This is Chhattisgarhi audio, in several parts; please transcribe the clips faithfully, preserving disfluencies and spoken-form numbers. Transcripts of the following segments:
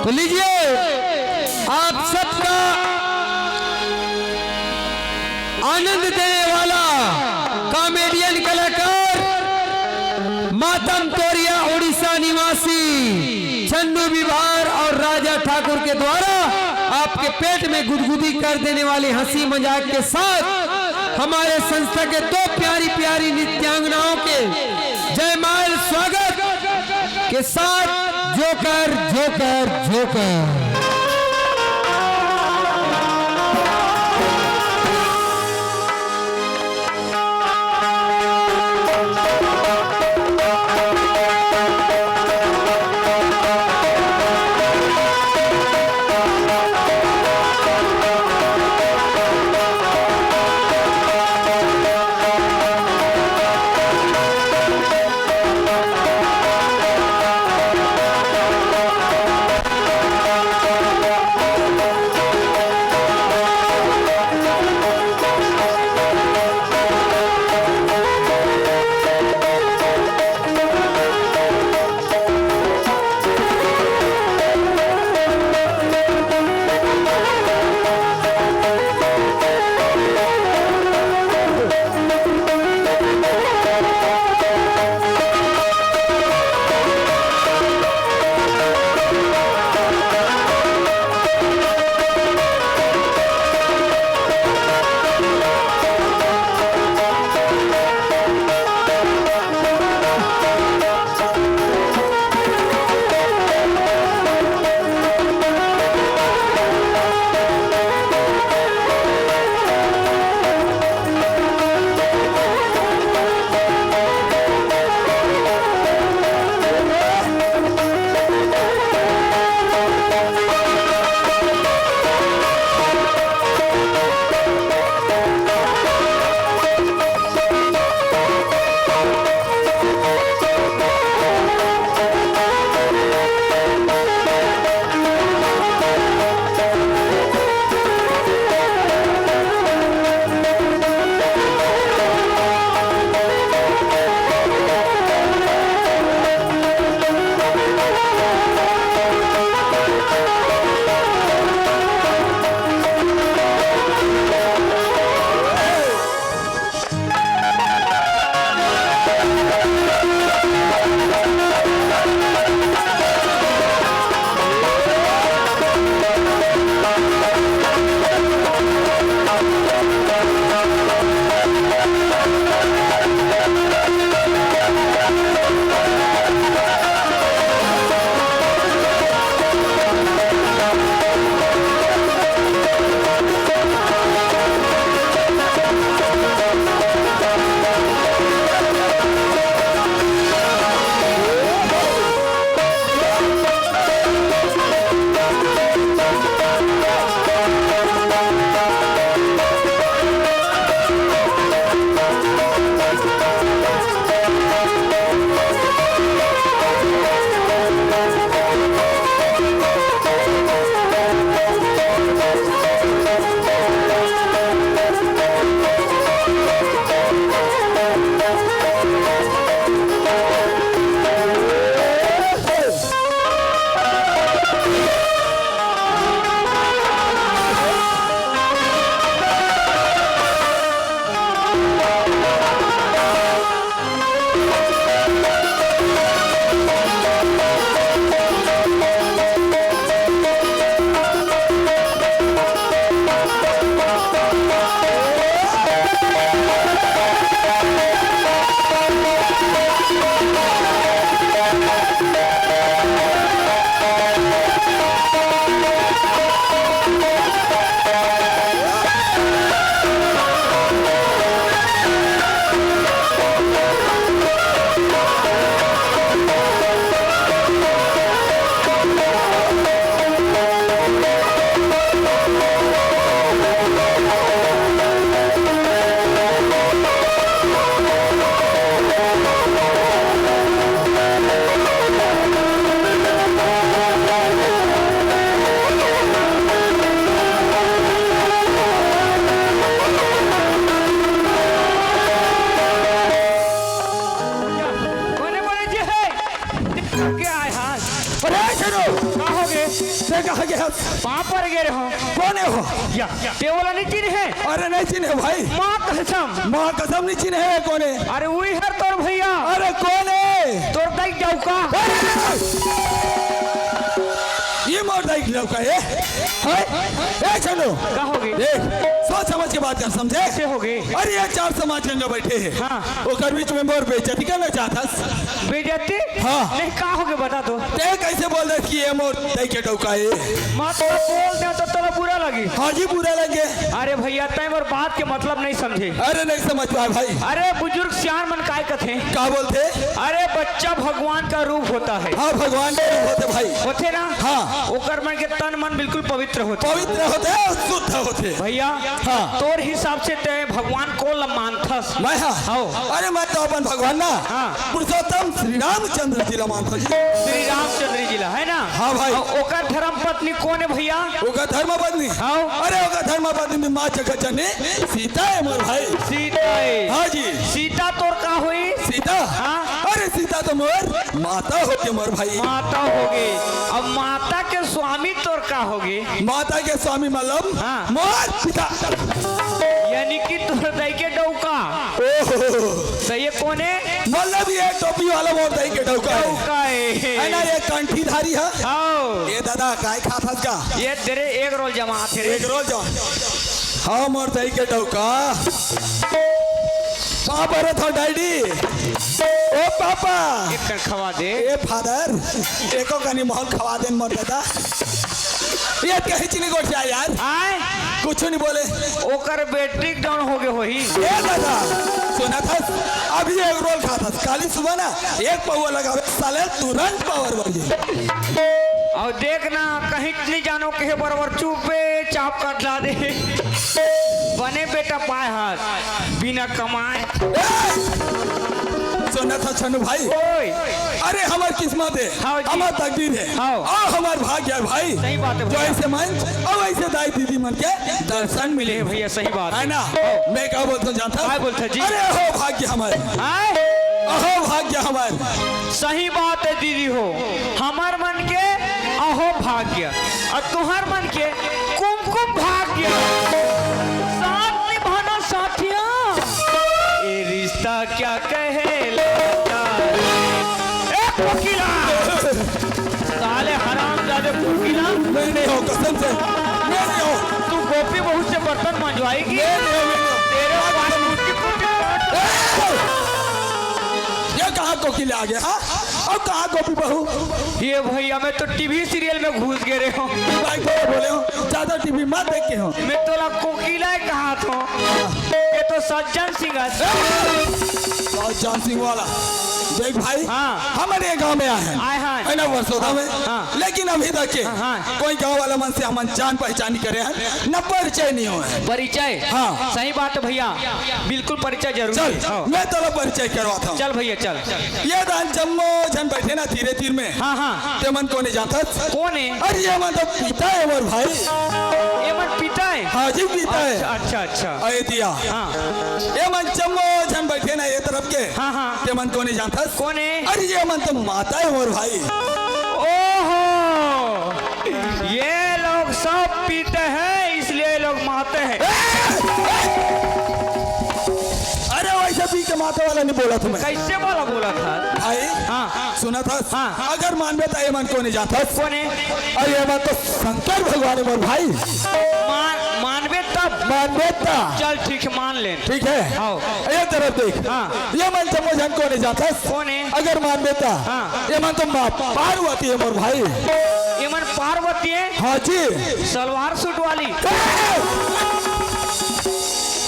तो लीजिए, आप सबका आनंद देने वाला कॉमेडियन कलाकार मातम तोरिया उड़ीसा निवासी चन्नू विभार और राजा ठाकुर के द्वारा आपके पेट में गुदगुदी कर देने वाली हंसी मजाक के साथ हमारे संस्था के दो प्यारी प्यारी नृत्यांगनाओं के जयमाल स्वागत के साथ जोकर, जोकर, जोकर। ए छनु, का होगे? ते कहाँ गे हस? पाँव पर गे रहे हों। कोन ए हो? या, ते ओला नहीं चिन्हे? अरे नहीं चिन्हे भाई। माँ कसम। माँ कसम नहीं चिन्हे कोन ए। अरे उही हर तोर भैया। अरे कोन ए? तोर दाई डौका। अरे! ये मोर दाई डौका ए? हैं? ए छनु। का होगे? देख, सोच समझ के बात कर, समझे? कैसे होगे? अरे ये चार समाज गंगा बैठे हे। हाँ। ओकर बीच में मोर बेइज्जती करना चाहत हस? बेइज्जती? हाँ। नहीं, का होगे बता तो। ते कैसे बोल दे कि ये मोर दाई के डौका ए? मतलब बोल दे तो तोला बुरा लगी। हाँ जी, बुरा लगे। अरे भैया, तैं मोर बात के मतलब नहीं समझे। अरे नहीं समझ पाए भाई। अरे बुजुर्ग सियान मन काय कथे? का बोलथे? अरे बच्चा भगवान का रूप होता है। हाँ, भगवान के रूप होथे भाई। होथे ना? हाँ। ओकर मन के तन मन बिल्कुल पवित्र होथे। पवित्र होथे, शुद्ध होथे। भैया, हाँ। तोर हिसाब से तैं भगवान कोन ल मानथस? मैं हाँ। हाँ। अरे मैं तो अपन भगवान ना हाँ। पुरुषोत्तम श्री रामचंद्र जी ल मानथों जी। श्री रामचंद्र जी ल, है ना? हाँ भाई। अउ ओकर धर्म पत्नी कोन ए भैया? ओकर धर्म पत्नी? हाँ। अरे ओकर धर्म पत्नी माँ जगत जननी सीता ए मोर भाई। सीता ए। हाँ जी। सीता तोर का होही? सीता? हाँ। अरे सीता तो मोर माता होगे मोर भाई। माता होगे। अब माता के स्वामी तोर का होगे? माता के स्वामी मतलब हाँ। मोर पिता। यानी कि तोर दाई के डौका। ओहो। त ये कोन ए? मतलब ये टोपी वाला मोर दाई के डौका हे। डौका हे। है ना, ये कंठीधारी हे। हाँ। ये दादा, काय खात हस का? ये तेरे एग रोल जमात हे रे। एग रोल जमा। हाँ, मोर दाई के डौका। पापा रे, थो डैडी। ओ पापा। एक कन खवा दे। ए फादर, एको कनी मोहन खवा देन मोर दादा। ये कहीं चीनी गोठिया यार। आय? कुछ नहीं बोले। ओकर बैटरी डाउन होगे होही। ए दादा, सुनत हस, अभी एग रोल खात हस, काली सुबह ना एक पौवा लगाबे, साले तुरंत पावर बढ़ जाही। अउ देख ना, कहीं नहीं जानो कहे बरोबर चुपे चाप कटला दे। बने बेटा पाए हस, बिना कमाए। ए! सुनत हस छनु भाई? ओए। अरे हमर किस्मत हे, हाँ जी। हमर तकदीर हे, हाँ। अउ हमर भाग्य हे भाई। सही बात हे जो भैया। ऐसे मंच अउ ऐसे दाई दीदी मन के दर्शन मिले हे भैया, सही बात हे। है ना? हाँ। मैं का बोलत हूँ जानत हस? का बोलत हस जी? अरे अहो भाग्य हमर। आय? अहो भाग्य हमर। सही बात हे दीदी हो, हमर मन के अहो भाग्य अउ तुहर मन के कुमकुम भाग्य। साथ निभाना साथिया, ये रिश्ता क्या कहलाता है? ए कोकिला! साले हरामजादे कोकिला! मैं नहीं हूँ, कसम से, मैं नहीं हूँ। तू गोपी बहू से बर्तन मंजवाएगी? मैं नहीं हूँ, मैं नहीं हूँ। तेरे पास टूटी फूटी ए! ये कहाँ कोकिला आ गया, हाँ? अब कहाँ गोपी बहू? ये भैया, मैं तो टीवी सीरियल में घुस गे रहे हों। भाई, बोले, बोले हो, ज्यादा टीवी मत देखे हो। मैं तोला कोकिला कहाथों। ये तो सज्जन सिंह हे। सज्जन सिंह वाला। देख भाई, हाँ। हमर ये गाँव में आए हन। आए हन। है ना, वर्सोदा में। हाँ। लेकिन अभी तक के हाँ, हाँ। कोई गाँव वाला मन से हमन जान पहचान नहीं करे हन, ना परिचय नहीं होय हे। परिचय? हाँ। सही बात हे भैया, बिल्कुल परिचय जरूरी चल, हे। हाँ। मैं तोला परिचय करवाथों। चल भैया, चल। ये दान जम्मो झन बैठे ना तीरे तीर में। हाँ, हाँ। ते मन कोन ए जानथस? कोन ए? अरे ये मन तो पिता हे मोर भाई। ये मन पिता हे? हाँ जी, पिता हे। अच्छा, अच्छा, अच्छा। अरे दिया। हाँ। ये मन जम्मो झन बैठे ना ये तरफ के। हाँ, हाँ। ते मन कोन ए जानथस? कोन ए? अरे ये मन तो माता हे मोर भाई। ओहो, ये लोग सब पीते हैं, इसलिए ये लोग माते हैं। अरे वैसे पी के माता वाला नहीं बोला तुम्हें। कैसे बोला, बोला था? भाई, हाँ। सुनत हस? हाँ। अगर मानबे त ये मन कोन ए जानथस? कोन ए? अरे ये मन तो शंकर भगवान हे मोर भाई। मान, मानबे तब? मानबे तब। चल ठीक हे, मान ले। ठीक हे? हाँ। ये तरफ देख। हाँ। ये मन जम्मो झन कोन ए जानथस? कोन ए? अगर मानबे त। हाँ। ये मन तो माँ पार्वती हे मोर भाई। ये मन पार्वती हे? हाँ जी। सलवार सूट वाली। ए!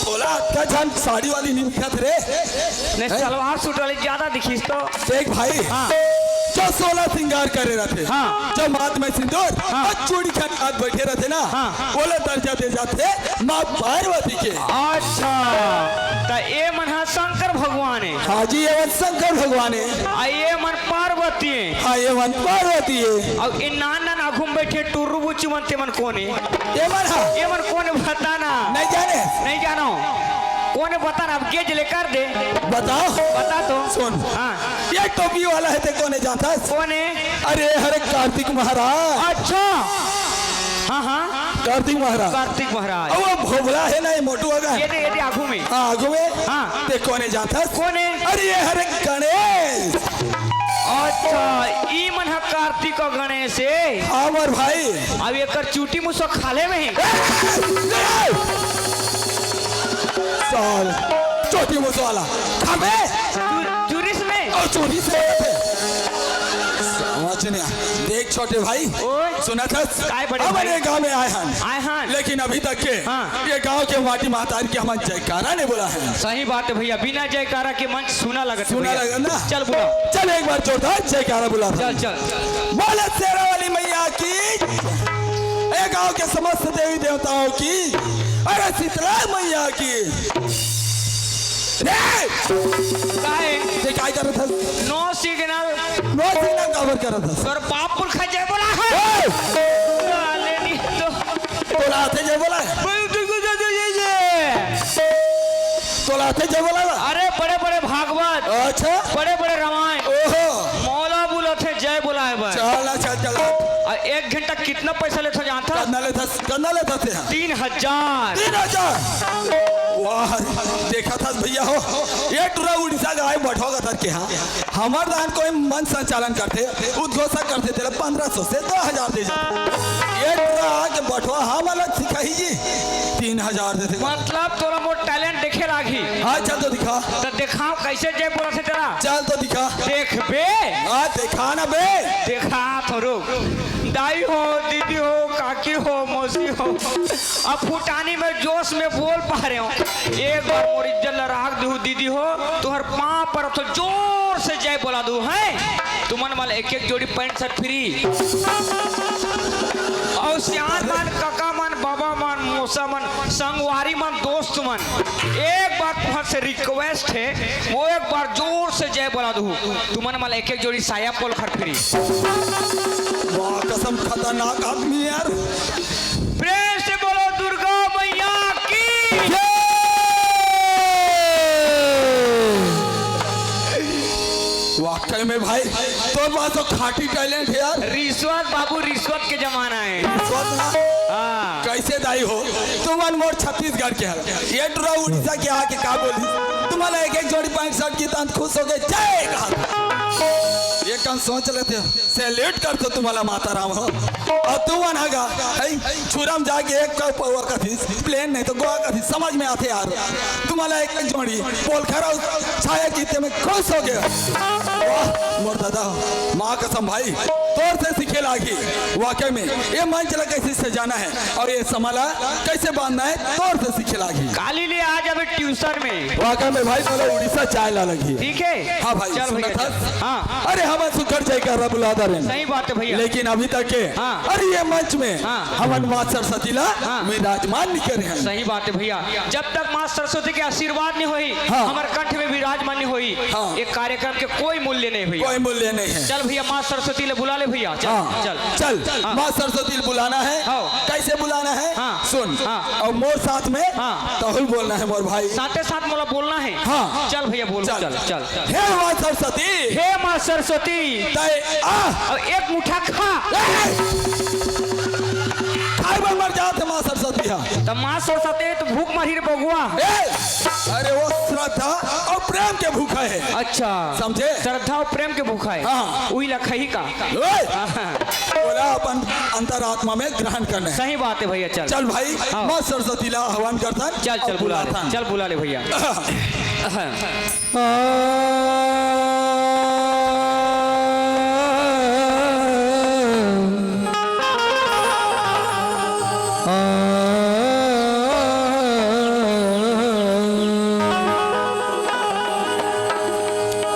तोला अतका झन साड़ी वाली नहीं दिखत रे। नहीं, हैं? सलवार सूट वाली ज्यादा दिखिस तो। देख भाई, हाँ। जो सोलह श्रृंगार करे रथे, हाँ। जो माथ में सिंदूर हाँ। अउ चूड़ी खनकात बैठे रथे ना, हाँ। ओला दर्जा दे जाथे माँ पार्वती के। अच्छा, त ये मन ह शंकर भगवान हे। हाँ जी, ये मन शंकर भगवान हे। अउ ये मन पार्वती हे। हाँ, ये मन पार्वती हे। अउ ये नान नान आघू में बैठे टुर्रू बुच्ची मन, ते मन कोन हे? ये मन ह? ये मन कोन हे, बता ना। नहीं जाने। नहीं जानो। कोन हे बता ना, अब गेज ले कर दे। बताओ। बता तो। सुन। हाँ। ये टोपी वाला हे, ते कोन हे जानथस? कोन हे? अरे, हरे कार्तिक महाराज। अच्छा। हाँ, हाँ। कार्तिक महाराज। कार्तिक महाराज। अउ वो भोभला हे ना, ये मोटू अगा। ये दे, ये दे, आगू में। हाँ, आगू में। हाँ। ते कोन हे जानथस? कोन हे? अरे, ये हरे गणेश। अच्छा, ई मन ह कार्तिक अउ गणेश हे। हाँ, मोर भाई। अब एकर चूटी मुसवा खाले में ही। साल, चूटी मुसवा ला। खाबे? चू-, चूरिस में? अउ चूरिस में। समझ नहीं आ। देख छोटे भाई, ओए। सुनथस? काय बड़े हमन भाई? ये गांव में आए हन। आए हन। लेकिन अभी तक के हाँ। ये गांव के माटी महतारी के हमन जयकारा नहीं बोला हे। सही बात हे भैया, बिना जयकारा के मंच सूना लगत हे सुना भैया। लगत ना? चल बुला। चल एक बार जोरदार जयकारा बुला। चल, चल। बोले शेरा वाली मैया की, ए गांव के समस्त देवी देवताओं की, अरे शीतला मैया की। रे! काहे? ते काय करत हस? No signal। No signal काबर करत हस? तोर बाप पुरखा जय बोला हे। ओए! साले नहीं तो। तोला आथे जय बोला हे? बोल, तू, तू, तू, तू, ये, ये। तोला आथे जय बोला हे? अरे, बड़े-बड़े भागवत। अच्छा। बड़े-बड़े रामायण। ओहो। मोला बोलथे जय बोला हे बस। चल, चल, चल। अउ एक घंटा कितना पैसा लेथो जानथस? कतना लेथस? कतना लेथस ते? तीन हजार। तीन हजार? वाह, देखथस भैया हो, ये टुरा उड़ीसा गाय बठोगा तर के, हाँ? हमर दान कोई मंच संचालन करथे, उद्घोषक करथे, तेला पंद्रह सौ से दो हजार दे जाथे। ये टुरा के बठवा हमन ला सिखाही जी, तीन हजार देथे। मतलब तोला मोर talent देखे लागही। हाँ, चल तो दिखा। तो दिखाओ कैसे जय बोलथे तेला। चल तो दिखा। देखबे। हाँ, दिखा ना बे। देखा थोरू। दाई हो, दीदी हो, काकी हो, मौसी हो, अब फुटानी में जोश में बोल पा रहे हो। एक बार मोर इज्जत ला राख दू दीदी हो, तुहर पाँव पर तो जोर से जय बोला दू हैं। तुमन मन एक एक जोड़ी pant shirt free। अउ सियान मन, कका मन, बाबा मन, मौसा मन, संगवारी मन, दोस्त मन, एक बार तुहर से request हे, वो एक बार जोर से जय बोला दू। तुमन मन एक एक जोड़ी साया पोल खर फिरी। वाह, कसम खतरनाक आदमी यार। प्रेम से बोलो दुर्गा मैया की। जय। वाकई में भाई, तोर पास तो खाटी talent हे यार। रिश्वत बाबू, रिश्वत के जमाना हे। रिश्वत ना? हाँ। कैसे दाई हो? तुमन मोर छत्तीसगढ़ के हल। ये टुरा उड़ीसा के आके का बोली? तुम्हारा एक एक जोड़ी pant shirt की तंत खुश हो गए। जय कहा। ये कम सोच लेते हो। Salute करथो तुम्हारा माता राम हो। अउ तुमन हगा, है, छुरम जाके एक कप पौवा कथिस, plane नहीं तो गोवा कथिस, समझ में आथे यार। तुम्हारा एक जोड़ी पोलखरा छाया जीते में खुश हो गया। वाह, मोर दादा, माँ कसम भाई, तोर से सीखे लागी। वाकई में, ये मंच ला कैसे सजाना है अउ ये समाला कैसे बांधना है, तोर से सीखे लागी। काली ले आ जाबे tuition में। वाकई में भाई, तोला उड़ीसा चाय ला लगी। ठीक है? हाँ भाई, चल सुना भैया, था? चल। हाँ। अरे, हमन सुघर जयकारा बुला डारेन। सही बात है भैया। लेकिन अभी तक के, हाँ। अरे, ये मंच में हाँ। हमन माँ सरस्वती ला हाँ। विराजमान नहीं करे हैं। सही बात है भैया, जब तक माँ सरस्वती के आशीर्वाद नहीं होही, हाँ। हमर कंठ में विराजमान नहीं होही, हाँ। एक कार्यक्रम के कोई मूल्य नहीं भैया। कोई मूल्य नहीं है। चल भैया, माँ सरस्वती ले बुला ले भैया, चल, हाँ। चल। चल, हाँ। माँ सरस्वती ले बुलाना है। हाँ। कैसे बुलाना है? हाँ। सुन, हाँ। अउ मोर साथ में हाँ। तहुल बोलना है मोर भाई। साथे साथ मोला बोलना है। हाँ। चल भैया, बोल, चल। चल, चल। हे माँ सरस्वती। हे माँ सरस्वती। तय आ। अउ एक मुठा खा। ए! खाए बर मर जात हे माँ सरस्वती हा। त माँ सरस्वती तो भूख मरही रे बगुआ। ए! अरे वो श्रद्धा अउ प्रेम के भूखा है। अच्छा। समझे? श्रद्धा अउ प्रेम के भूखा है। हाँ। उही ला खही का? ओए! हाँ। ओला अपन अंतरात्मा में ग्रहण करना है। सही बात है भैया, चल। चल भाई, हाँ। माँ सरस्वती ला आह्वान करथन, चल, चल, अब बुला ले, बुलाथन। चल, बुला ले भैया। हाँ।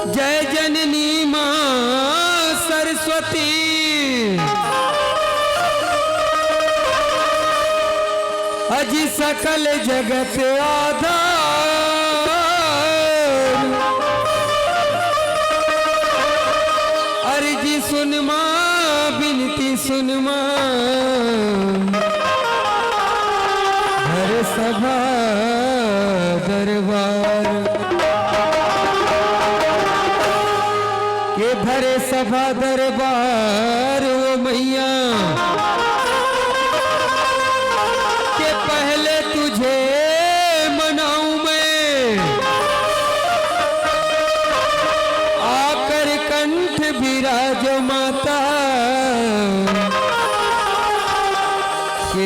जय जननी माँ सरस्वती, अजी सकल जगत आधार। अर्जी सुन माँ, बिनती सुन माँ, हर सभा दरबार।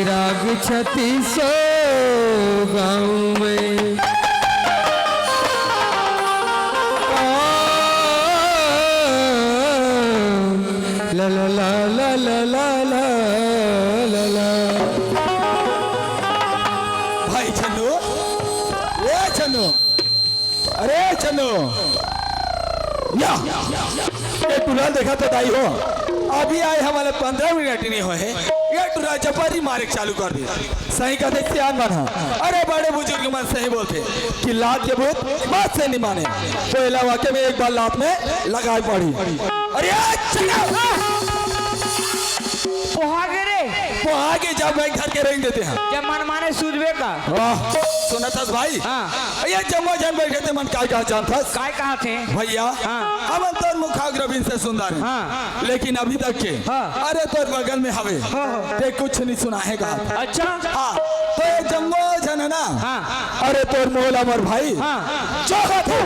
राग छत्तीसो गाँव में। आ, ला, ला, ला। भाई छन्नू, ए छन्नू, अरे चलो, या, ये टूरा देखा तो दाई हो, अभी आए हमारे पंद्रह मिनट नहीं होए, ये टूरा जबरी मारे चालू कर दी। सही कहते सियान मन ह। अरे बड़े बुजुर्ग मन सही बोलते कि लात के भूत बात से नहीं माने। कोयला वाके में एक बार लात में लगाई पड़ी। अरे चलो। पोहा गे रे। पोहा गे, जब भाई घर के रेंग देते हैं। जब मन माने सूझबे का। वाह, सुनत हस भाई? हाँ। ये जम्मो झन बैठे ते मन काय कहा जानत हस? काय कहा थे? भैया, हाँ। हमन तोर मुखाग्र बिन से सुंदर है। हाँ। लेकिन अभी तक के, हाँ। अरे तोर बगल में हवे। हाँ, हाँ। ते कुछ नहीं सुना है कहा। अच्छा। हाँ, तो ये जम्मो झन है ना? हाँ। अरे तोर मोला मोर भाई। हाँ। जो हाथ है।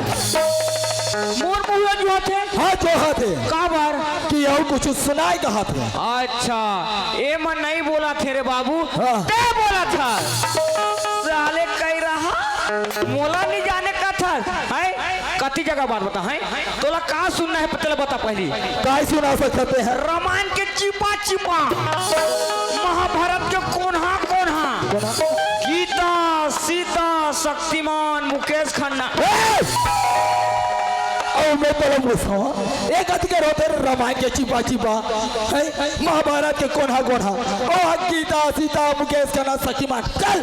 मोर मोला जो हाथ है? हाँ, जो हाथ है। का बार? कि अउ कुछ सुनाए कहा थे। अच्छा, ए मन नहीं बोला थे रे बाबू, हाँ। ते बोला था। साले कह रहा, मोला नहीं जाने का था, हैं? कति जगह बात बता, हैं? तोला का सुनना है, पहले बता पहली। काय सुना सकते हैं? रामायण के चिपा चिपा, महाभारत के कोन्हा कोन्हा, कोन्हा? गीता, सीता, शक्तिमान, मुकेश खन्ना। ए! अउ मैं तोला पूछत हंव, एक अधिकार होते रामायण के चिपा चिपा, हैं? महाभारत के कोन्हा कोन्हा, ओ गीता, सीता, मुकेश खन्ना, शक्तिमान, चल।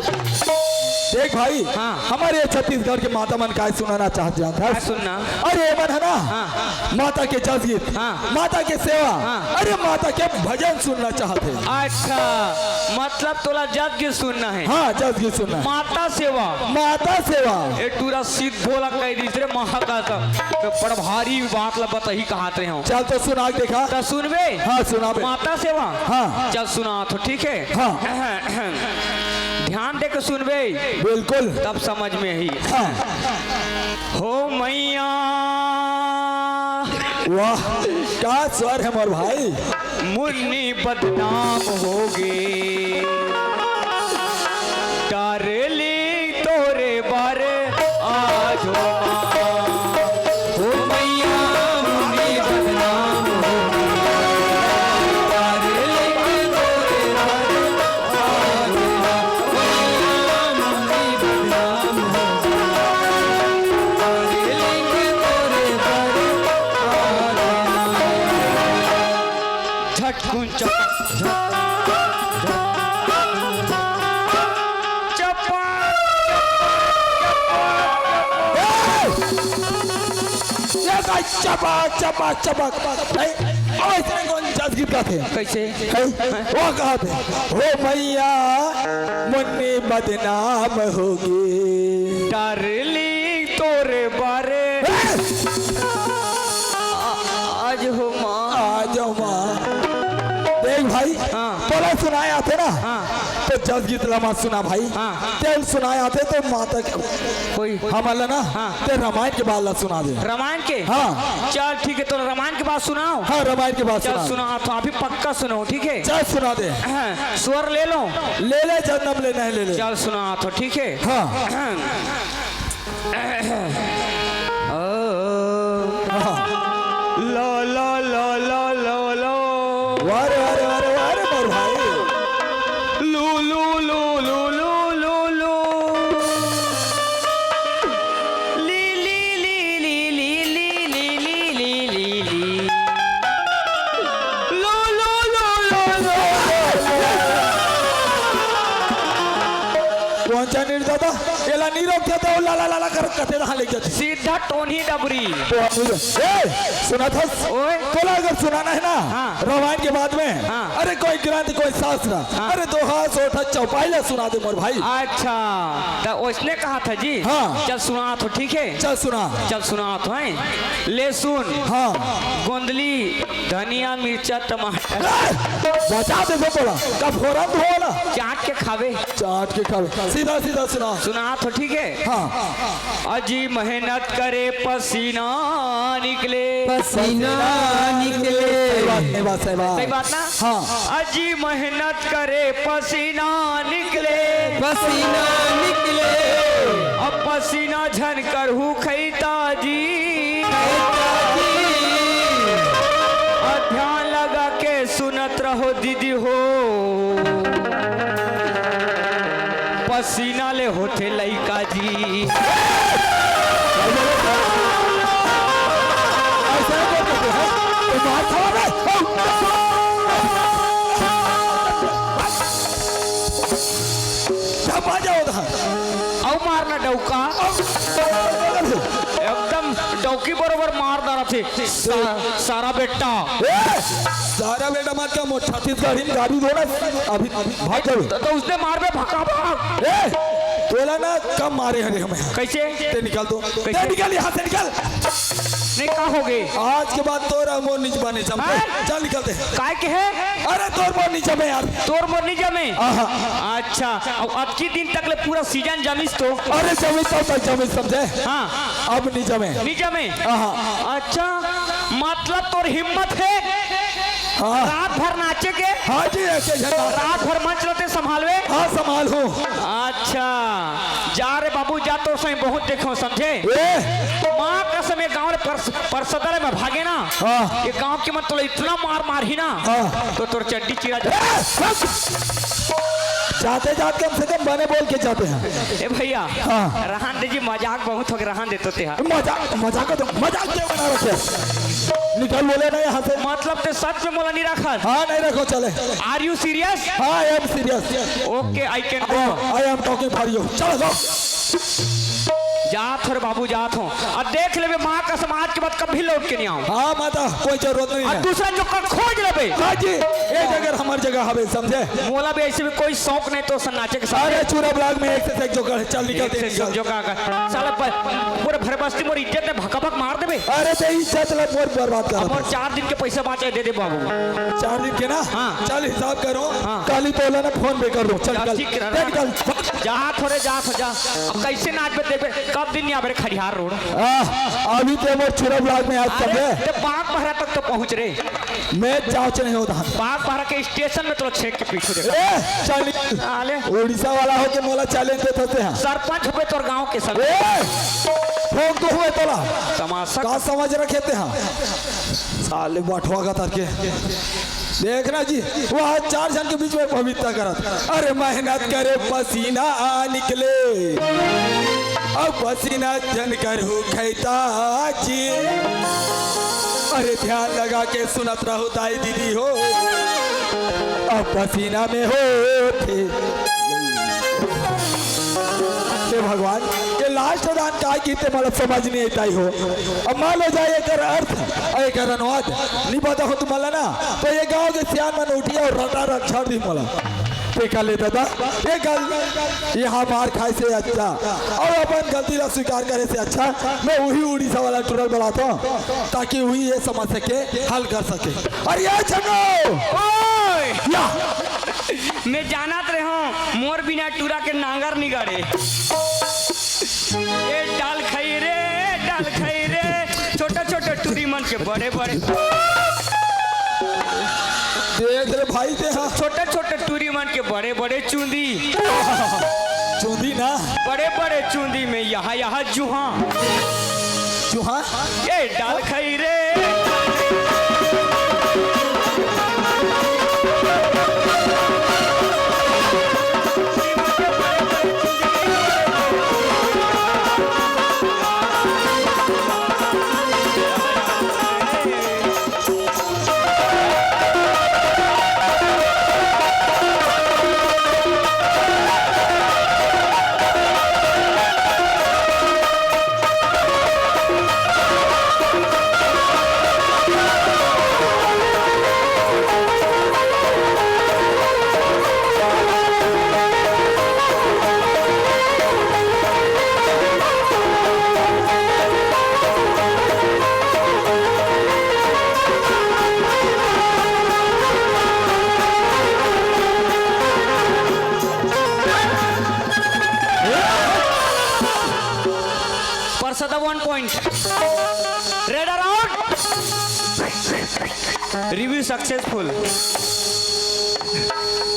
देख भाई, हाँ। हमारे छत्तीसगढ़ के माता मन काय सुनाना चाहत जानत हस? काय सुनना? अरे मन है ना, हाँ। माता के जस गीत, हाँ। माता के सेवा, हाँ। अरे माता के भजन सुनना चाहत है। अच्छा, मतलब तोला जस गीत सुनना है? हाँ, जस गीत सुनना है। माता सेवा। माता सेवा। ए टूरा सिद्धो ला कह दिस रे महाकाल का। तो बड़ भारी बात ला बताही कहात रहे हो। चल तो सुना के देखा। तो सुनबे? हाँ, सुनाबे। माता सेवा? हाँ। चल सुना तो ठीक है। हाँ। ध्यान दे के सुनबे। बिल्कुल। तब समझ में ही। हाँ। हो मैया। वाह, का स्वर है मोर भाई। मुन्नी बदनाम होगे। डार्लिंग तोरे बर आज हो माँ। हो मैया मुन्नी बदनाम होगे। डार्लिंग तोरे बर आज हो माँ। हो मैया मुन्नी बदनाम होगे। डार्लिंग तोरे बर आज हो माँ। झटकुन चपक, झटकुन चपक, चपक, चपक। ए! ये का चपक, चपक, चपक? नहीं, अब ऐसे कौन जस गीत गाथे? कैसे? हैं? वो कहाथे, हो मैया, मुन्नी बदनाम होगे। डार्लिंग तोरे बारे। ए! आज हो माँ। आज हो माँ। देख भाई, हाँ। तोला सुनाए आथे ना, हाँ। तो जस गीत ला मत सुना भाई। हाँ। तेल सुनाए आथे तो माता के कोई हमन ला ना, हाँ। ते रामायण के बात ला सुना दे। रामायण के? हाँ। चल ठीक है, तो रामायण के बात सुनाओ। हाँ, रामायण के बात चल सुना। सुना, तो अभी पक्का सुनो, ठीक है? चल सुना दे। हाँ, स्वर ले लो। ले ले, जन्म लेना है, ले ले। चल सुना तो, ठीक है? हाँ। ओ। हाँ। लो, लो, लो, लो, लो, लो। वाह रे, वाह रे, वाह रे, वाह रे, मोर भाई। लू, लू, लू, लू, लू, लू, लू। ली, ली, ली, ली। लो, लो, लो, लो, लो। कौन सा निर्दाता? एला नी रोकथे त ला, ला, ला, ला कर कथे रहा ले जाथे। सीधा टोनी डबरी। टोनी डबरी। ए, सुनत हस? ओए। तोला अगर सुनाना है ना, हाँ। रामायण के बाद में, हाँ। अरे कोई ग्रंथ, कोई शास्त्र, हाँ। अरे दोहा, सोरठा, चौपाई ला सुना दे मोर भाई। अच्छा, त ओसने कहाथा जी। हाँ। चल सुना तो, ठीक है? चल सुना। चल सुना तो है। ले सुन। हाँ। गोंदली, धनिया, मिर्चा, टमाटर। ए, बचा दे तो बोला। का फोरन धोला? चाट के खावे। चाट के खावे। सीधा, सीधा सुना। सुना तो ठीक है। हाँ। अजी मेहनत करे, पसीना निकले। पसीना निकले। सही बात, सही बात, सही बात। सही बात ना? हाँ। अजी मेहनत करे, पसीना निकले। पसीना निकले। अब पसीना झन करहू खैता जी। खैता जी। और ध्यान लगा के सुनत रहो दीदी हो। पसीना ले होथे लइका जी। अउ मारना डौका। एकदम डौकी बरोबर मार डारथे। सा-, सारा बेटा। ए, सारा बेटा मत का, मोर छत्तीसगढ़ी में गाड़ी दो ना, अभी, अभी भाग जावे। तो, तो उसने मार बे, भगा भाग। ए, तोला ना कम मारे हरे हम। कैसे? ते निकल दो। कैसे? ते निकल, यहाँ से निकल। नहीं, का हो गए? आज के बाद तोर मोर निज बने, समझे? हाँ? चल निकलते हैं। काय के है? अरे तोर मोर निज बने यार। तोर मोर निज बने? आहा। अच्छा, अब अतकी दिन तक ले पूरा सीजन जमिस तो? अरे जमिस तो, तक जमिस, समझे? हाँ। अब निज बने। निज बने? आहा। अच्छा, मतलब तोर हिम्मत है हाँ। रात भर नाचे के? हाँ जी, ऐसे झंडा। रात भर मंच रहते संभालवे? हाँ, संभाल हूँ। अच्छा, जा रे बाबू, जा, तोर संग बहुत देखो, समझे? ए? माँ कसम, ये गाँव रे परस-, परसदर में भागे ना, हाँ। ये गाँव के मन तोला इतना मार मारही ना, हाँ। तो तोर चड्डी चिरा जा। ए, बस। जाते जात कम से कम बने बोल के जाते हैं। ए भैया, हाँ। रहन दे जी, मजाक बहुत हो गया, रहन दे तो ते हा। मजाक, मजाक तो, मजाक के बना रखे। निकल बोले ना यहाँ से। मतलब ते सच में मोला नहीं रखत? हाँ, नहीं रखो, चले। Are you serious? हाँ, I am serious। Okay, I can go। I am talking for you। चलो, जाओ। जात हो रे बाबू, जात हो। अब देख लेबे, माँ कसम, आज के बाद कभी लौट के नहीं आऊँ। हाँ माता, कोई जरूरत नहीं है। दूसरा जोकर खोज लेबे। हाँ जी, ये जगह हमार जगह हवे, समझे? मोला भी ऐसे भी कोई शौक नहीं तो सन्नाटे के साथ। अरे चूरा ब्लॉक में एक से एक जोकर है, चल निकल एक से एक निकल। जोकर का। साला प-, पूरे भर बस्ती मोर इज्जत में भकाभक मार देबे। अरे ते इज्जत ला मोर बर्बाद कर अब मोर चार दिन के पैसा बाँचे, दे दे बाबू। चार दिन के ना? हाँ। चल हिसाब करो। हाँ। काली तोला ना फोन पे कर दो। चल चल, निकल। ठीक है, चल निकल। जा थोड़े जा, जा। अब कैसे नाच बे देबे? कब दिन नहीं आबे रे खरिहार रोड? आह, अभी ते मोर चूरा ब्लॉक में आज अरे, समझे? ते बाघ बहरा तक तो पहुँच रे। मैं जाँच नहीं होता। बाघ बहरा के स्टेशन में तो छेक के पीछू देखा। ए, चल। आले। उड़ीसा वाला हो के मोला चैलेंज देत होते हैं। सरपंच हुए तोर गांव के सब। ए, ठोक दो हुए तोला। तमाशा। का समझ रखे थे हाँ? साले बठवा का तरके। देखना जी, वो आज चार झन के बीच में पवित्र करत। अरे मेहनत करे पसीना आ निकले। अब पसीना झन करहू खैता जी। अरे ध्यान लगा के सुनत रहो दाई दीदी हो, अब पसीना में होथे। हे भगवान, ये लास्ट दान काय की ते मतलब समझ नहीं आता ही हो। अब मान लो जाए एकर अर्थ और एकर अनुवाद नहीं पता हो तुम्हारा ना, तो ये गांव के सियान मन उठी और रटा रट छाड़ दी मला। देखा ले दादा, ये गल-, यहाँ मार खाए से अच्छा और अपन गलती ला स्वीकार करे से अच्छा मैं वही उड़ीसा वाला टूरा ला बुलाता हूँ, ताकि वही ये समस्या के हल कर सके। अरे ये छन्नो! ओए! या! मैं जानत रहे हूँ, मोर बिना टूरा के नांगर निगाड़े। ए डाल खाई रे, डाल खाई रे, छोटा छोटा टूरी मन के बड़े बड़े। देख रे भाई ते हाँ। छोटा छोटा टूरी मन के बड़े बड़े चूंदी। चूंदी ना। बड़े बड़े चूंदी में यहाँ यहाँ जुहा। जुहा? ए डाल खाई रे। Radar out. Review successful.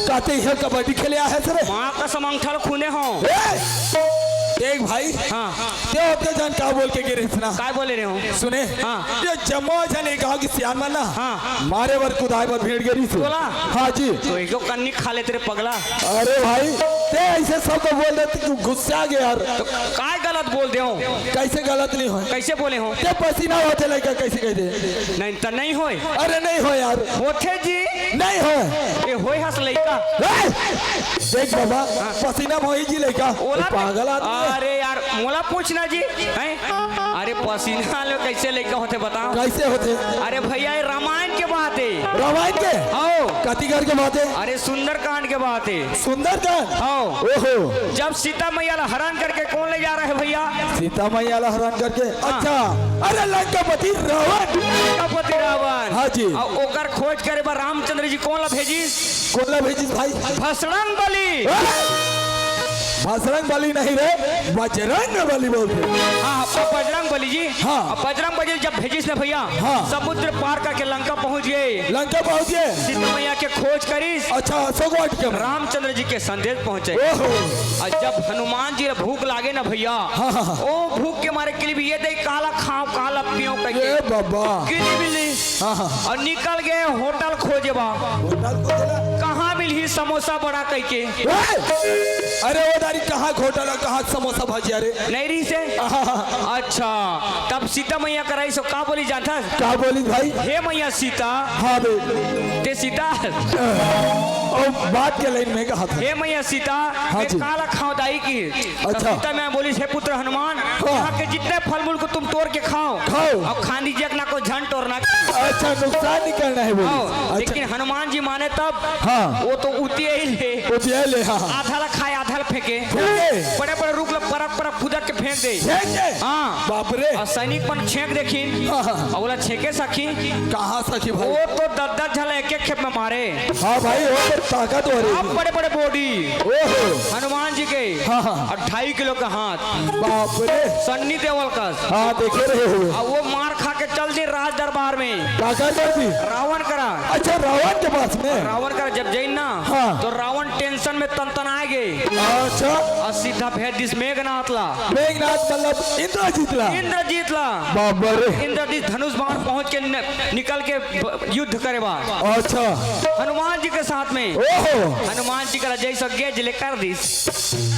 काते इहाँ कबड्डी खेले आए हस रे? माँ कसम अंगठा ल खूने हों। ए! देख भाई, हाँ। तें ओतके झन का बोल के गे रहिस ना? काय बोले रहे हों? सुने, हाँ। ये जम्मो झन ए गाँव के सियान मन ना, हाँ। मारे बर कुदाए बर भिड़ गे रहिस। तोला? हाँ जी। तो एको कन्नी खा लेते रे पगला। अरे भाई, तें अइसे शब्द बोल देते, तू गुस्सा गे यार। तो काय गलत बोल देंव? कइसे गलत नइ होय? कइसे बोले हों? तें पसीना होथे लइका कइसे कहि दे? नहीं त नइ होय। अरे नइ होय यार। होथे जी। नइ होय। ए होय हस लइका। ए! देख बाबा, हाँ। पसीना म होही जी लइका। ओला पागल आदमी हे। अरे यार, मोला पूछना जी। हैं? अरे पसीना ले कइसे लइका होथे बताओ? कइसे होथे? अरे भइया, ये रामायण के बात हे। रामायण के? हव। कति घर के बात हे? अरे सुंदरकांड के बात हे। सुंदरकांड? हव। ओहो। जब सीता मैया ला हरण करके कोन ले जा रहे हे भइया? सीता मैया ला हरण करके? हाँ। अच्छा। अरे लंकापति रावण। लंकापति रावण। हाँ जी। अउ ओकर खोज करे बर रामचंद्र जी कोन ला भेजिस? कोन ला भेजिस भाई? बजरंग बली। ए! बजरंग बली नहीं रे, बजरंग बली बोलथे। हाँ, हाँ, बजरंग बली जी। हाँ। अब बजरंग बली जब भेजिस ना भइया, हाँ। समुद्र पार करके लंका पहुँच गे। लंका पहुँच गे। सीता मैया के खोज करिस। अच्छा, अशोक वाटिका में। रामचंद्र जी के संदेश पहुँचे। ओहो। अउ जब हनुमान जी ला भूख लागे ना भइया, हाँ, हाँ, हाँ। ओ भूख के मारे किलिबिली दे, काला खाँव, काला पीँव कहिके। ए बाबा। किलिबिली। हाँ, हाँ। अउ निकल गे होटल खोजे बर। होटल खोजे ला? कहाँ मिलही समोसा बड़ा कहिके। ए! अरे ओ दारी, कहाँ होटल हे, कहाँ समोसा भजिया रे? नइ रहिसे? हाँ, हाँ, हाँ। अच्छा, तब सीता मैया करा आइस ओ का बोलिस जानथस? का बोलिस भाई? हे मैया सीता। हाँ बे। तें सीता। ओ बात के लाइन में कहा था। हे मैया सीता, हाँ तें जी। काला खाँव दाई कहिस। अच्छा। सीता मैया बोलिस, हे पुत्र हनुमान, हाँ। यहाँ के जितने फल मूल को तुम तोड़ के खाओ। खाओ। अउ खानी जी के ना को झन टोरना। अच्छा, नुकसान नहीं करना हे बोलिस। हाँ, अच्छा। लेकिन हनुमान जी माने तब। हाँ। ओ तो उतिया ले। उतिया ले, हाँ। आधा ला खाय, आधा ला फेंके। फेंके। बड़े-बड़े रूख ला परक-परक फुदक के फेंक दे। फेंक दे। हाँ। बाप रे। अउ सैनिक मन छेंक देखिन। हाँ, हाँ। अउ ओला छेंके सखी। कहाँ सखी भाई? ओ तो दस-दस झन एक-एक खेप में मारे। हाँ भाई, ओ तो ताकतवर हे। अब बड़े-बड़े body। ओहो। हनुमान जी के। हाँ, हाँ। अउ ढाई किलो का हाथ। बाप रे। सन्नी देओल कस। हाँ, देखे रहे हों। अउ ओ मार खा के चल दिस राज दरबार में। का कर दिस? रावण करा। अच्छा, रावण के पास में? रावण करा जब जाइन ना, हाँ। तो रावण tension में तनतनाय गे। अच्छा। अउ सीधा भेज दिस मेघनाथ ला। मेघनाथ मतलब इंद्रजीत ला। इंद्रजीत ला। बाबा रे। इंद्रजीत धनुष बाण पहुंच के न-, निकल के ब-, युद्ध करे बर। अच्छा। हनुमान जी के साथ में। ओहो। हनुमान जी करा जइसे गेंद ले कर दिस।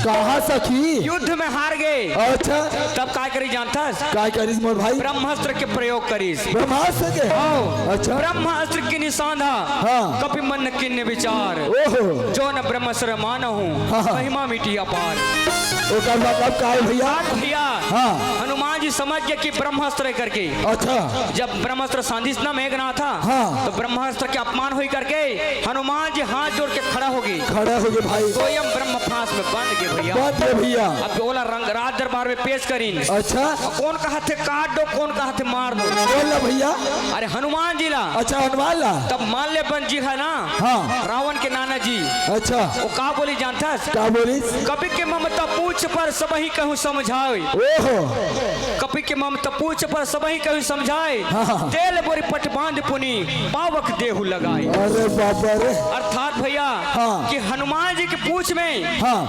कहाँ सखी? युद्ध में हार गे। अच्छा। तब काय करिस जानथस? काय करिस मोर भाई? ब्रह्मास्त्र के प्रयोग करिस। ब्रह्मास्त्र के? हाँ। अच्छा। ब्रह्मास्त्र के निशान हा। हाँ। कपि मंद कीन्ह विचार। ओहो। जो न ब्रह्मास्त्र मानहु, हाँ, हाँ। महिमा मिटी अपार। ओकर मतलब का हे भइया? बात भइया, हाँ। हनुमान जी समझ गे कि ब्रह्मास्त्र हे करके। अच्छा। जब ब्रह्मास्त्र सांधिस ना मेघनाथ हा, हाँ। तो ब्रह्मास्त्र के अपमान होही करके हनुमान जी हाथ जोड़ के खड़ा हो गे। खड़ा हो गे भाई। स्वयं ब्रह्म फांस में बंध गे भइया। बंध गे भइया। अब ओला रंग राज दरबार में पेश करिन। अच्छा। अउ कोन कहाथे काट दो, कोन कहाथे मार दो। बोल ला भइया। अरे हनुमान जी ला। अच्छा, हनुमान ला। तब माल्यबंत जी हे ना, हाँ। रावण के नाना जी। अच्छा। ओ का बोलिस जानथस? का बोलिस? कपि के ममता पूछ पर सबहि कहूँ समझाए। ओहो। कपि के ममता पूछ पर सबहि कहूँ समझाए। हाँ, हाँ। तेल बोरी पट बांध पुनि पावक देहु लगाए। अरे बाबा रे। अर्थात भइया, हाँ। कि हनुमान जी के पूछ में, हाँ।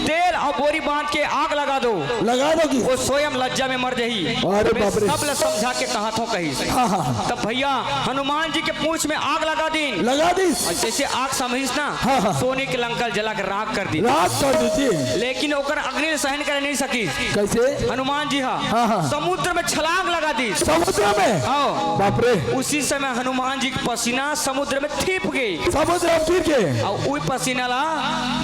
तेल अउ बोरी बांध के आग लगा दो। लगा दो कि? ओ स्वयं लज्जा में मर जाही। अरे मैं बाप रे। सब ला समझा के कहाथों कहिस। हाँ, हाँ, हाँ। तब भइया हनुमान जी के पूछ में आग लगा दीन। लगा दीस। अउ जइसे आग समझिस ना, हाँ, हाँ। सोने के लंका ल जला के राख कर दीन। राख कर दीस जी। लेकिन ओकर अग्नि ल सहन करे नइ सकिस। कइसे? हनुमान जी हा हाँ, हाँ। समुद्र में छलांग लगा दीस। समुद्र में? हाँ। बाप रे। उसी समय हनुमान जी के पसीना समुद्र में थिप गे। समुद्र में थिप गे। अउ उही पसीना ला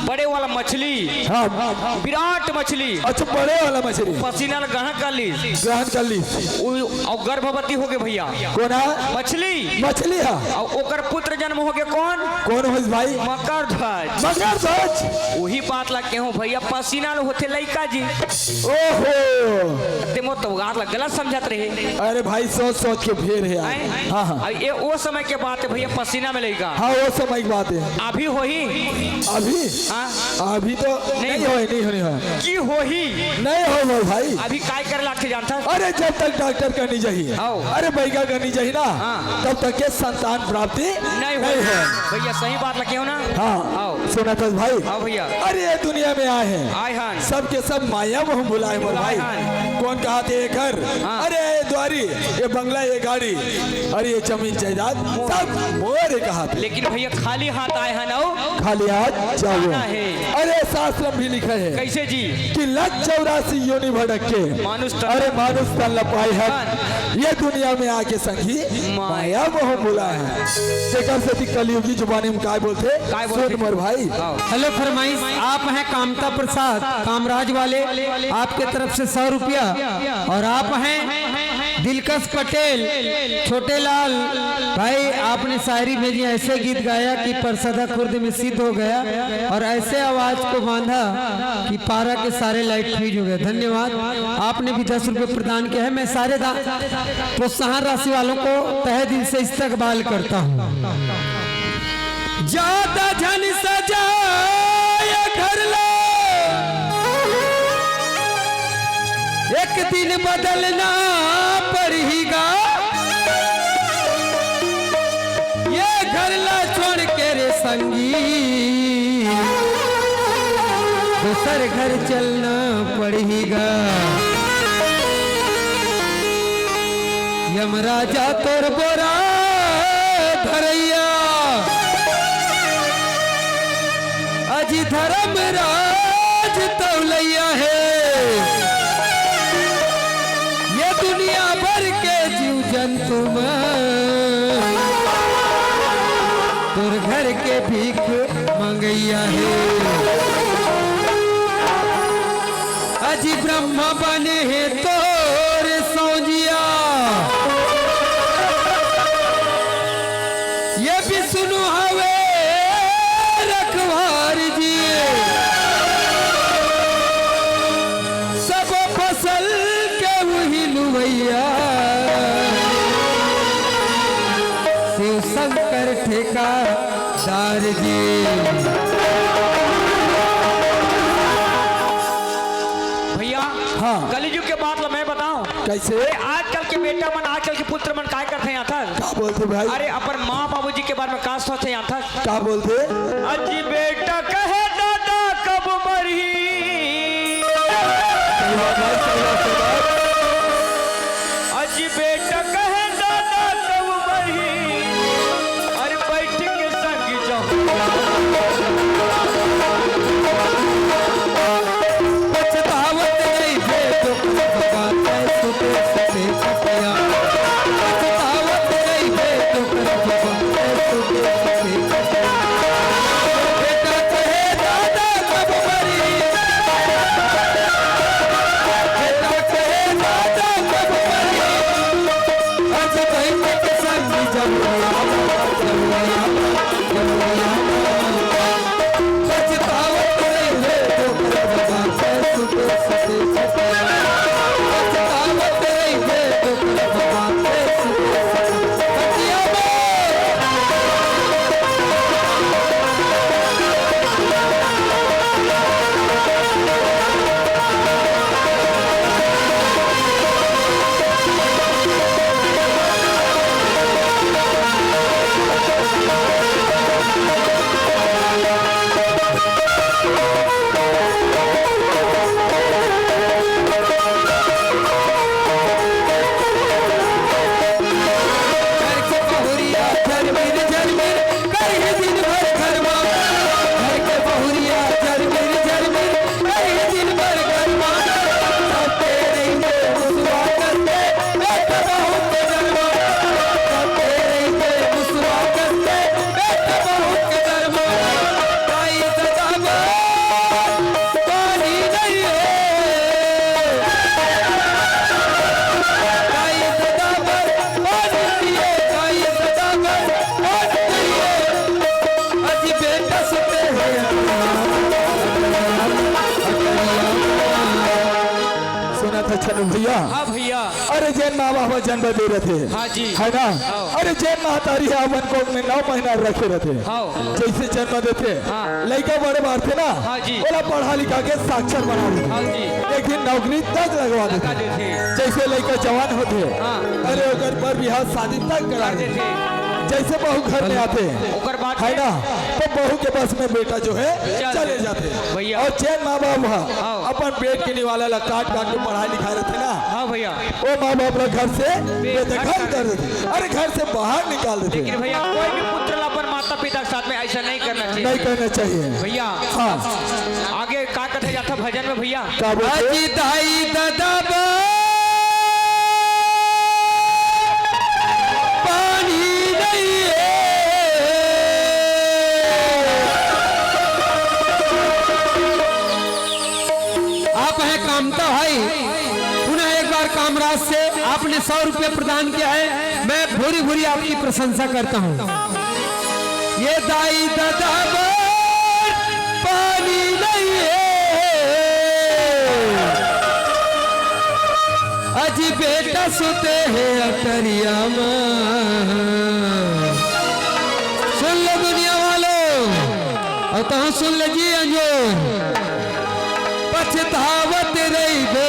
बड़े वाला मछली, हाँ। विराट मछली, अच्छा, बड़े वाला मछली। पसीना ला ग्रहण कर लीस। ग्रहण कर लीस। उ-, अउ गर्भवती हो गे भइया। कोन हा? मछली। मछली हा। अउ ओकर पुत्र जन्म हो गे कोन? कोन होइस भाई? मकर ध्वज। मकर ध्वज। उही बात ला केहूँ भइया, पसीना ले होथे लइका जी। ओहो। ते मोर तो बात ला गलत समझत रहे। अरे भाई, सोच सोच के फेर हे यार। हैं? हाँ, हाँ। अब ये ओ समय के बात हे भइया, पसीना में लइका। हाँ, ओ समय के बात हे। अभी होही? अभी? हाँ। अभी तो नहीं नहीं होय। नहीं होनी है। की होही? नहीं हो मोर भाई। अभी काय करे लागथे जानथस? अरे जब तक डॉक्टर कनी जाही, आओ। अरे बइगा कनी जाही ना, हाँ। तब तक के संतान प्राप्ति नहीं नहीं हो। हो। भैया सही बात लगे हो ना? हाँ। आओ। सुनथस भाई? हाँ भैया। अरे ये दुनिया में आए हैं। आए हन। सबके सब माया मोह भुलाए मोर भाई। भुलाए हन। कोन कहाथे एकर? हाँ। अरे ये दुआरी, ये बंगला, ये गाड़ी, अरे ये जमीन जायदाद सब मोरे कहाथे। लेकिन भैया खाली हाथ आए हन अउ खाली हाथ जाओ। जाना है। अरे शास्त्र में भी लिखा है। कैसे जी? कि लख चौरासी योनि भटक के मानुष तन अरे मानुष तन ल पाए हन। हन। ये दुनिया में आके संगी माया माया मोह भुलाए हन। तेकर सेती कलयुगी जुबानी में काय बोलथे? काय बोलथे? सुन मोर भाई। हाँ। हेलो फरमाइश, आप हैं कामता प्रसाद कामराज वाले, आपके तरफ से सौ रुपया। और आप हैं दिलकश पटेल, छोटे लाल भाई, आपने शायरी भेजी, ऐसे गीत गाया कि परसदा खुर्द में सिद्ध हो गया और ऐसे आवाज को बांधा कि पारा के सारे लाइट फ्यूज हो गए। धन्यवाद। आपने भी दस रुपये प्रदान किया है। मैं सारे दा-, प्रोत्साहन राशि वालों को तहे दिल से इस्तकबाल करता हूँ। ज्यादा झन सजाय घर ला, एक दिन बदलना पड़हीगा। ये घर ला छोड़ के रे संगी, दूसर घर चलना पड़हीगा। यमराजा तोर बोरा धरैया, अजी धर्मराज तौलैया हे। ये दुनिया भर के जीव जंतु में तोर घर के भीख मंगैया हे। अजी ब्रह्मा बने हे तोर सौजिया, ये विष्णु हवे रखवार जी, सब फसल के उही लुवैया, शिव शंकर ठेकादार जी। भैया, हाँ। कलयुग के बात ला मैं बताऊं? कैसे? अरे, आजकल के बेटा मन, आजकल के पुत्र मन काय करथे आथस? का बोलथे भाई? अरे, अपन माँ बाबूजी के बारे में का सोचथे आथस? का बोलथे? अजी बेटा कहे दादा कब मरही? सही बात भाई, सही बात, सही बात। अजी बेटा कहे दादा कब मरही? अरे बैठ के संग जाऊं। पछतावत रहिबे तो करब बात सुते सुते कटिया। पछतावत रहिबे तो करब बात सुते सुते कटिया। बेटा कहे दादा कब मरी? बेटा कहे दादा कब मरी? अजी बैठ के संग जाऊं। सुनथस छनु भैया? हाँ भैया। अरे जेन माँ बाप ह जन्म दे रथे, हाँ जी। है ना? हाँ। अरे जेन महतारी ह अपन कोख में नौ महीना रखे रथे, हाँ। जैसे जन्म देथे, हाँ। लइका बड़े बाढ़थे ना, हाँ जी। ओला पढ़ा लिखा के साक्षर बना देथे। हाँ जी। एक दिन नौकरी तक लगवा लगा देथे। देथे। जैसे लइका जवान होथे, हाँ। अरे ओकर बर बिहाव शादी तक करा कर देथे। देथे। जैसे बहू घर में आथे, ओकर बाद है ना, तो बहू के बस में बेटा जो है चल चले देथे। जाथे। भैया। और जेन माँ बाप ह हाँ। अपन पेट के निवाला ला काट काट के पढ़ाई लिखाई रथे ना, हाँ भैया। वो माँ बाप ला घर से बेदखल बेदखल कर देथे, अरे घर से बाहर निकाल देथे। लेकिन भैया, कोई भी पुत्र ला अपन माता पिता के साथ में ऐसा नहीं करना चाहिए। नहीं करना चाहिए। भैया, हाँ। आगे का कथे जाता भजन में भैया? का बोलथे? अजी दाई ददा बर पानी नहीं है। आप हैं कामता भाई, पुनः एक बार कामराज से आपने सौ रुपये प्रदान किया है, मैं भूरी भूरी आपकी प्रशंसा करता हूँ। ये दाई ददा बर पानी नहीं है, अजी बेटा सुते हे अटरिया मा। सुन लो दुनिया वालों, और तहाँ सुन लीजिए अंजोर। पछतावत रहिबे,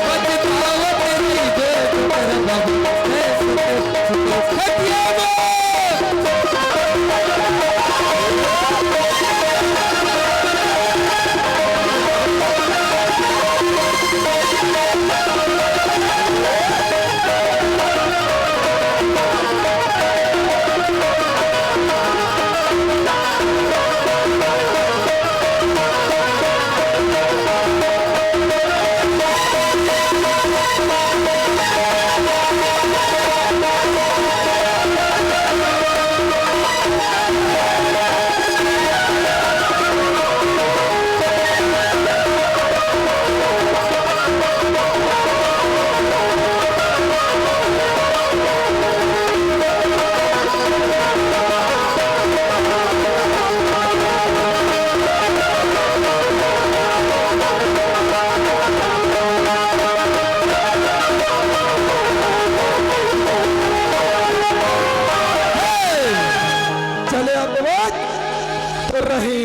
पछतावत रहिबे, खटिया में। चले आप लोग तो रही।